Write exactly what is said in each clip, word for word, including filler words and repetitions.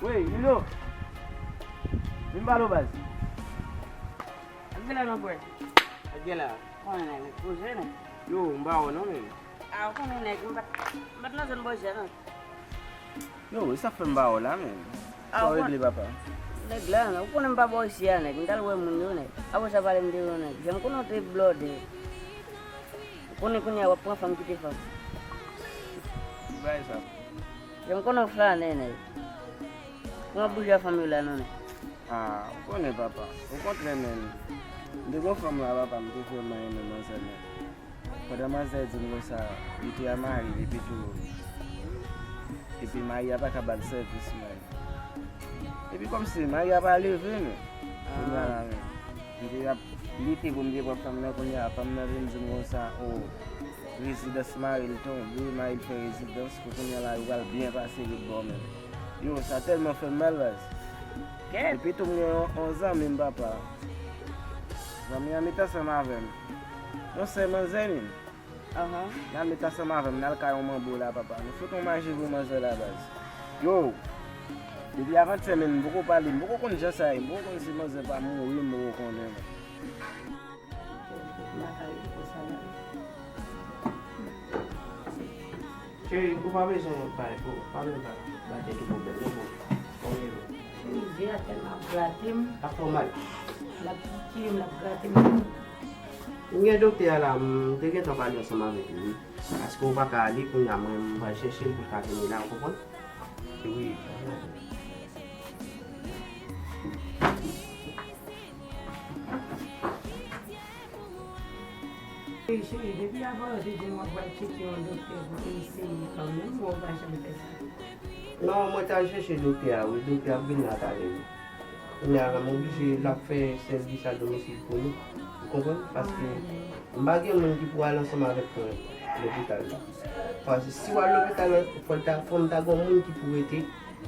Wi, Milo. Vin pale w, baz. Ak gen la non, bwè. Ak gen la. Konnen nèg, nèg poze, nèg. Yo, m pa wè non, menm. A, ou konnen nèg, m pa t, m pa t nan zòn bòjè, non. Yo, e sa fè m ba w la, menm. A, sa w regle, papa? Nèg la, ou konnen m pa bò isi a, nèg. M t al wè moun yo, nèg. Apre sa, pale m de yo, nèg. Jan m konnen w te blòdè. Ou konnen kounye a w ap pran fanm kite fanm. Ki bagay sa? Jan m konnen w flanè, nèg. Ou ap bouje a fanm yo la, non, nèg. A, ou konnen, papa. Okontrè, menm. M te gon fanm la, papa, m te vrèman renmen manzè, menm. Pandan manzè di m konsa, li te a mari l, epi tou, epi mari a pa ka ba l sèvis, man. Epi kòmsi mari a pa leve, men. Kounye a la, men, m te ap lite pou m te pran fanm nan, kounye a, fanm nan vin di m konsa, o, rezidans mari l tonbe, mari l fè rezidans, pou kounye a la, yo pral byen pase lòt bò, men. Yo, sa tèlman fè m mal, baz. Epi tou, m gen yon, yon zanmi m, papa. Zanmi an met ansanm avè m. Yon sè manzè, menm. Anhan. N al met ansanm avè m, n al kay yon manbo la, papa. Nou fout yon maji pou manzè la, baz. Yo! Depi avantyè, menm, m poko pale, m poko konn jan sa ye, m poko konn si manzè pa mouri, m poko konnen, non. Cheri, ou pa bezwen bay, ou pa bezwen bay, bay tèt ou pwoblèm, non, boo. Kòman w ye menm? Mizè a tèlman ap grate m. L ap fè w mal. L ap pitiye m, l ap grate m. M gen doktè a la, m te gentan pale ansanm avèk li, wi. Paske ou pa ka ale, kounye a mwen, m pral chèche l pou l ka vini la, ou konprann? Wi. Cheri, depi avan yo te di m w ap pral tcheke yon doktè pou te eseye kanmenm, men w pa janm fè sa. Non, mwen t al chèche doktè a, wi. Doktè a ap vin la talè, wi. Kounye a la, m oblije, l ap fè sèvis a domisil pou nou. Ou konprann? Paske m pa gen moun ki pou al ansanm avèk mwen lopital la. Paske si w al lopital, fò l ta, fò m ta gen yon moun ki pou rete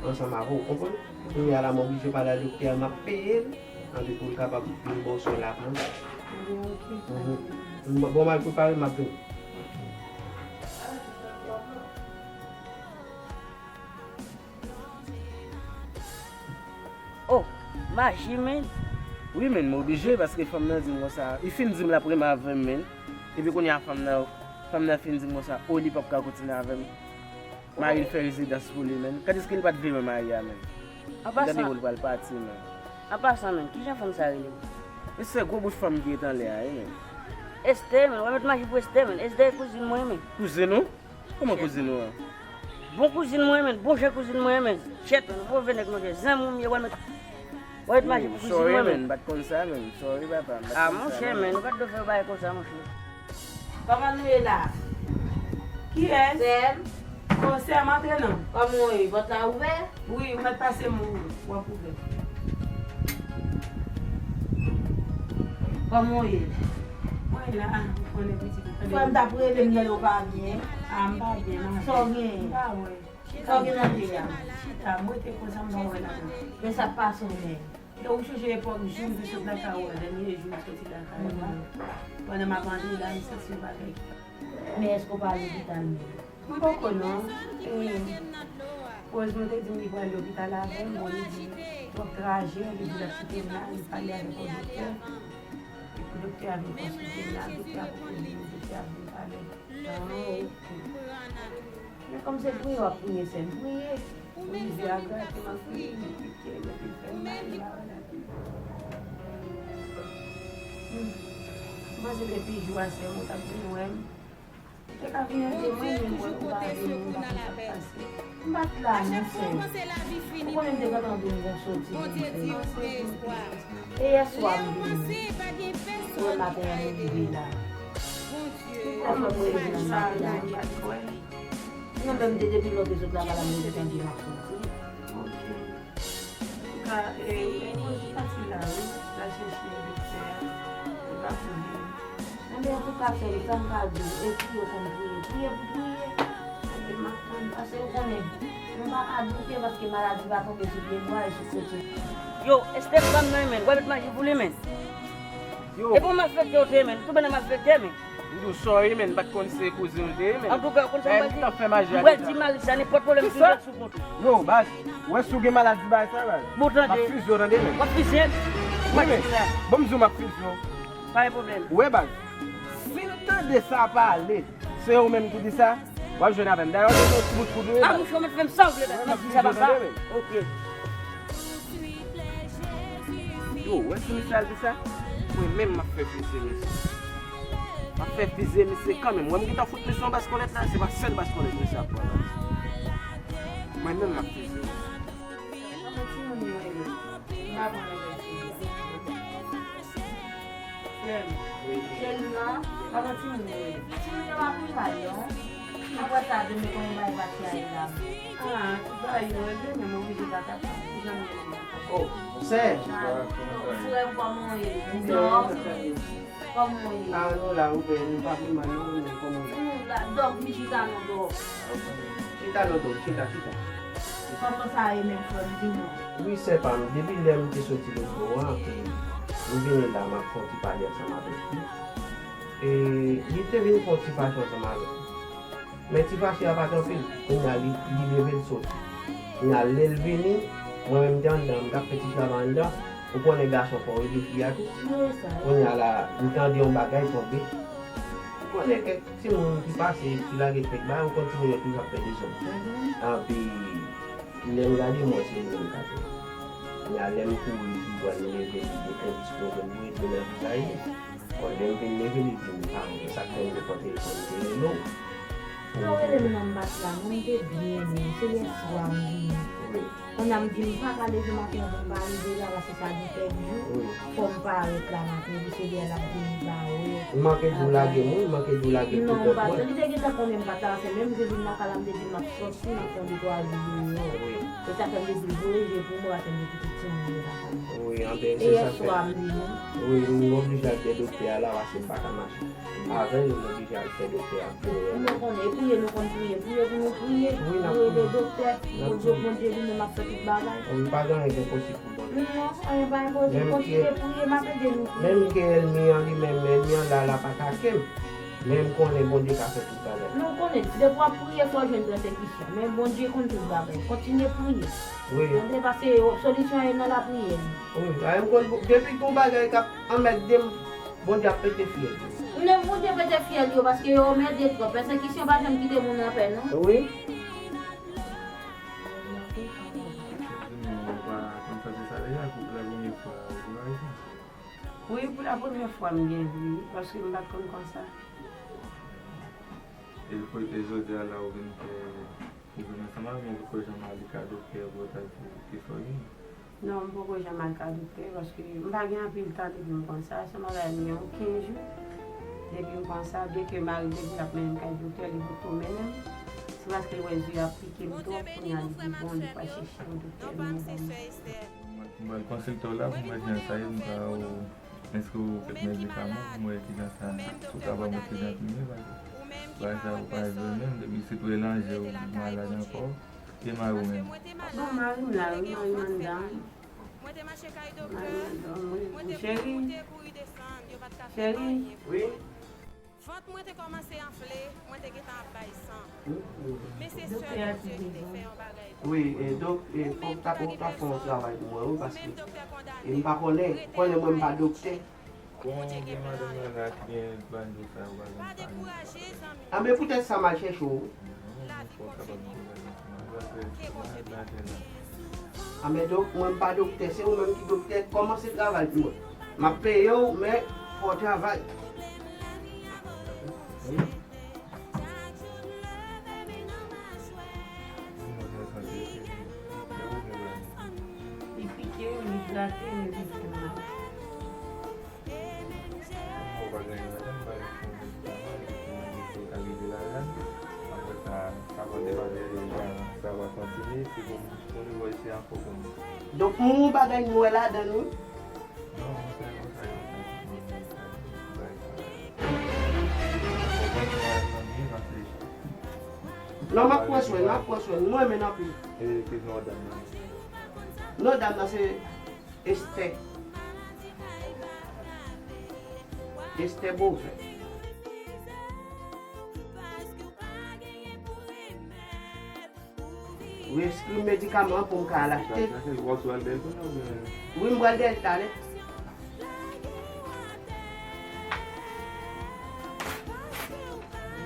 ansanm avè w, ou konprann? Kounye a la, m oblije pale a doktè a, m ap peye l, anpi pou l kapab vin ba w swen la pou mwen. Bon, m al prepare, m ap vini. Oh, maji, men. Wi, men, m oblije, paske fanm nan di m konsa, li fin di m l ap renmen avè m, men. Epi kounye a, fanm nan, fanm nan fin di m konsa, o, li p ap ka kontinye avè m. Mari l fè rezidans pou li, men. Kantis ke li pa t vle wè mari a, men. An pasan, m tande w, li pral pati, men. An pasan, men, kijan fanm sa rele? E se gwo bout fanm ki ret anlè a, wi, men. Estè, men, w ap met maji pou Estè, men. Estè kouzin mwen, men. Kouzin ou? Kòman kouzin ou an? Bon kouzin mwen, men. Bon jan kouzin mwen, men. Chèt, men. Move nèg, monchè. Zanmi w m ye, w ap met, w ap met maji pou kouzin mwen, men. Sorry, men. M pa t konn sa, men. Sorry, papa. M pa t konn sa, men. A, monchè, men. Nou pa t dwe fè bagay konsa, monchè. Kòman nou ye la? Kiyès? Sè m. O, sè m, antre non. Kòman w ye? Pòt la ouvè? Wi, ou mèt pase m, w ap ouvè. Kòman w ye? Mwen la, ou konnen pitit ou tande. Frè m t ap rele m, tande w pa byen. A, m pa byen, m pa byen. Sa w genyen? M pa wè. Sa w gen nan je a? Chita, m rete konsa, m pa wè la. Men sa k pase w menm? Donk, ou sonje epòk jou m te sot lakay ou a, dènye jou m soti lakay ou a. Pandan m ap antre la, m santi yon bagay ki pa. Men èske w pa al lopital menm? M poko non. E, Rose mwen te di m li pral lopital avè m, bon, li di twòp traje, li di l ap kite m la, li pale avèk yon doktè. Epi doktè a vin konsilte m la, doktè a poko vini, doktè a vin pale. Ah, ok. Men kòm se priye w ap priye, sè m, priye. Mizè a grate m anpil, li pike m, epi l fè m mal, m pa wè lavi. Hmm. M panse depi jou a, sè m, ou t ap vin wè m. Ou te ka vin ede mwen, men mwen, ou pa vini, m pa konn sa k pase. M pa t la non, sè m. Ou konnen m te gentan di w m gon soti pou m fè. E yèswa m vini. Ou wè maten an m rive la. Ou konn mwen rive nan maten an, m pa t kwè. Mwen menm, te depi lè w te sot lakay la, mwen te tande m ap soti. Ok. Antouka, e, e, Rose pati la, wi. L al chèche doktè a. Li pa pou li. Enben, antouka, sè m, sa m ka di w, e priye w konn priye. Priye pou priye. Enben, m ap tann, paske ou konnen, nou pa ka doute, paske maladi pa tonbe sou pye bwa, e sou kote. Yo, Estè, fanm nan, men, w ap met maji pou li, men. Yo. E pou malfektè w te ye, men. Tou bènè malfektè, men. M di w sorry, men m pa t konn se kouzen w te ye, men. Antouka, ou konn sa m pral di? M pral di Marisa nenpòt pwoblèm ki fèt sou kont ou. Yo, baz, ou wè si w gen maladi bagay sa, baz. Bon, tande. M ap fizye w, tande, men. W ap fizye m? Wi, men. Bon, m di w m ap fizye w. Pa gen pwoblèm. Ou wè, baz, si m tande sa pale, se ou menm ki di sa, w ap jwenn avè m. Dayè, w te gen yon ti bout koud ou ye, baz. A, mouche, ou mèt fè m sa w vle, baz. M ap di sa, papa. Ok. Yo, wè si misye al di sa? Mwen menm m ap fè fizye misye. M ap fè fizye misye kanmenm. Wè m gentan fout misye yon baskòlèt la, se pa sèl baskòlèt misye ap pran la. Mwen menm m ap fizye misye. Kòman timoun yo rele? M pa konn rele timoun yo. Sèl. Sèl la, kòman timoun yo rele? Timoun yo pa pi mal non. Apre sa, demen konn bay pati a la. Ah, tout bagay yo rele, men m oblije pa ta pran. Ki jan m ye la? Oh, sè. Frè m, kòman w ye? Kòman w ye? Ah, nou la, ou bèl, nou pa pi mal non, men kòman w ye? Nou la, dòk, vin chita nan dòk. Chita nan dòk, chita, chita. Kòman sa ye menm, frè m, di non? Wi, sè pa m, depi lè m te soti lòt bò a, ke m vini la, m ap fè yon ti pale ansanm avèk li. E, li te vin fè yon ti fache ansanm avèk li. Men ti fache a pa t anpil. Kounye a li, li leve l soti. Kounye a lè l vini, mwen menm m te anndan, m t ap fè ti travay anndan. Ou konnen gason fò rele fi a tou. Kounye a la, m tande yon bagay tonbe. Ou konnen kèk timoun ki pase, ki lage kèk bagay, ou konn timoun yo toujou ap fè dezòd. Anpi, lè m gade m wè se li menm k ap fè. Kounye a lè m kouri pou pral leve li, li te endispoze m pou ede nan vizaj li. Bon, lè m vin leve li di m pa wè sa k fè m te pran telefòn m te rele w. Sa w rele m nan m pa t la non, m te byen menm, se yèswa m vini. Wi. Kounye a m di m pa ka leve maten an pou m pa rive la paske sa gen kèk jou, wi, fò m parèt la maten, epi se lè l ap vini ba wè. M manke di w lage m, wi, m manke di w lage m pou kont mwen. Non, m pa t, li te gentan konnen m pa t la, se menm jou vin lakay la, m te di l m ap sòti, m ap fè yon de twa jou deyò. Wi. Se sa fè m te di l voye je pou mwen, paske m gen pitit timoun yo lakay mwen. Wi, anben, se sa fè. E yèswa m vini. Wi, m oblije al de doktè a la, paske m pa ka mache. Avè l, m oblije al fè doktè a pou mwen. Nou konnen, e priye, nou konn priye. Priye pou nou priye. Wi, n ap priye. Rele doktè. N ap priye. Bondye, Bondye li menm ap fè tout bagay. Wi, pa gen anyen ki enposib pou Bondye. Non, anyen pa enposib. Kontinye priye, m ap ede nou priye. Menm ke ènmi an li menm, ènmi an la, la pa ka kenbe. Men m konnen Bondye ka fè tout bagay. Nou konnen, depi w ap priye, fò w jwenn pèsekisyon. Men Bondye konn tout bagay. Kontinye priye. Wi. Tande, paske solisyon an nan lapriyè. Wi, a, m konn, depi gon bagay k ap anmède m, Bondye ap pete fyèl. Lè Bondye pete fyèl yo, paske yo anmède twòp. Pèsekisyon pa janm kite moun anpè, non. Wi. Wi, pou la premyè fwa m gen vi, paske m pa t konn konsa. E pou, e jodi a la ou vin fè, ou vin ansanm avè m, ou poko janm al ka doktè pou yo ta di w kisa w genyen? Non, m poko janm al ka doktè, paske m pa gen anpil tan depi m konsa, se yon bagay m gen yon kenz jou. Depi m konsa, byenke mari m te di l ap mennen m kay doktè, li poko mennen m. Se paske l wè zye a pike m twòp, kounye a li di bon, li pral chèche yon doktè, men bon. M pral konsilte w la pou m wè kijan sa ye, m ka ba w, enskri w kèk medikaman pou m wè kijan sa, si w ka ban m oksijen pou m ye, paske bagay sa yo pa jwe menm, depi si w relanje w malad ankò, e mari w menm? Bon, mari m la, wi, mari m anndan, wi. Mari m anndan, wi. Cheri, cheri. Wi. Vant mwen te kòmanse anfle, mwen te gentan ap bay san. Men se sèl Bondye ki te fè yon bagay pou mwen. Wi, e donk, e fòk ta, fòk ta fè yon travay pou mwen, wi, paske e m pa konnen, konnen mwen m pa doktè. Kòman w gen madanm nan la ki gen bann jou sa yo pa janm pale? Pa dekouraje, zanmi. A, men poutèt sa m al chèche w. Non, fò w kapab gen bagay ansanm avè l, paske se malad la. A, men donk, mwen m pa doktè, se ou menm ki doktè, kòmanse travay pou mwen. M ap peye w, men fò w travay. Li pike, li grate, men li fè mal. Ou pa gen anyen ladan, m ba li yon medikaman, li pou mwen, li pou l ka rive ladan. Apre sa, sa va depann de sa va kontinye, si pou, pou li wè si ankò pou mwen. Donk, m yon bagay m wè ladan l, wi. Non, m fè konsa, m fè konsa. Non, m ap pran swen, m ap pran swen, m renmen l anpil. E, ki non dam nan? Non dam nan se Esther. Esther Beauvais. Reskri medikaman pou m ka al achte. Chache l, w ap sou al dèyè l kounye a oubyen? Wi, m pral dèyè l talè.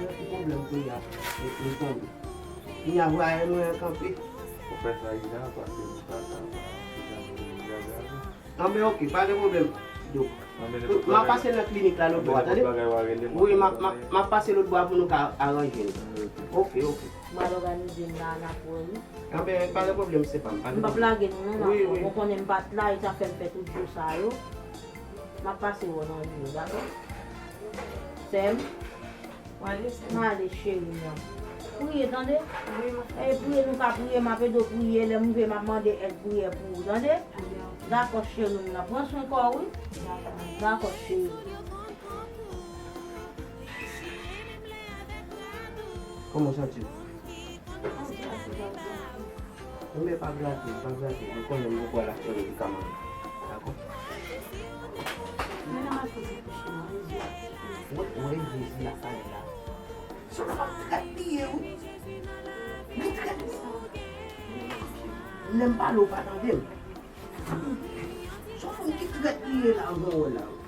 Ki pwoblèm kounye a? Li tonbe. Kounye a vwaye mwen an kanpe. Ou fè sa, Ida, paske m pa ka, pa ka, pa ka, pa ka. Anben, oke, pa gen pwoblèm. Dok. M ap pase nan klinik la lòt bò a, tande? Wi, m ap, m ap, m ap pase lòt bò a pou nou ka aranje l. Oke, oke. M al òganize m la, n ap wè wi. Anben, pa gen pwoblèm, se pa m. Pa gen M p ap pwoblèm. Lage nou non, Wi, nan wi. Ou konnen m pa t la, e sa fè m fè tout jou sa yo. M ap pase wè w nan jou, dakò? Sè m? Wale se M ale, cheri m nan. Priye, tande? Wi, ma. E priye, nou ka priye, m ap ede w priye. Lè m rive, m ap mande èd priyè pou ou, tande? Dakò, cheri m nan. Pran swen kò w, wi. Dakò, cheri. Kòman w santi w? Anben, pa grate, pa grate. Ou konnen m poko al achte medikaman yo. Dakò? Men nan maten se kouche nan rezo. Wè, wè, Jezi la, sa li la. Se yon fanm trèt li ye, wi. Li trèt. Lè m pale, ou pa tande m. Se yon fanm ki trèt li ye la, ou wè la, wi.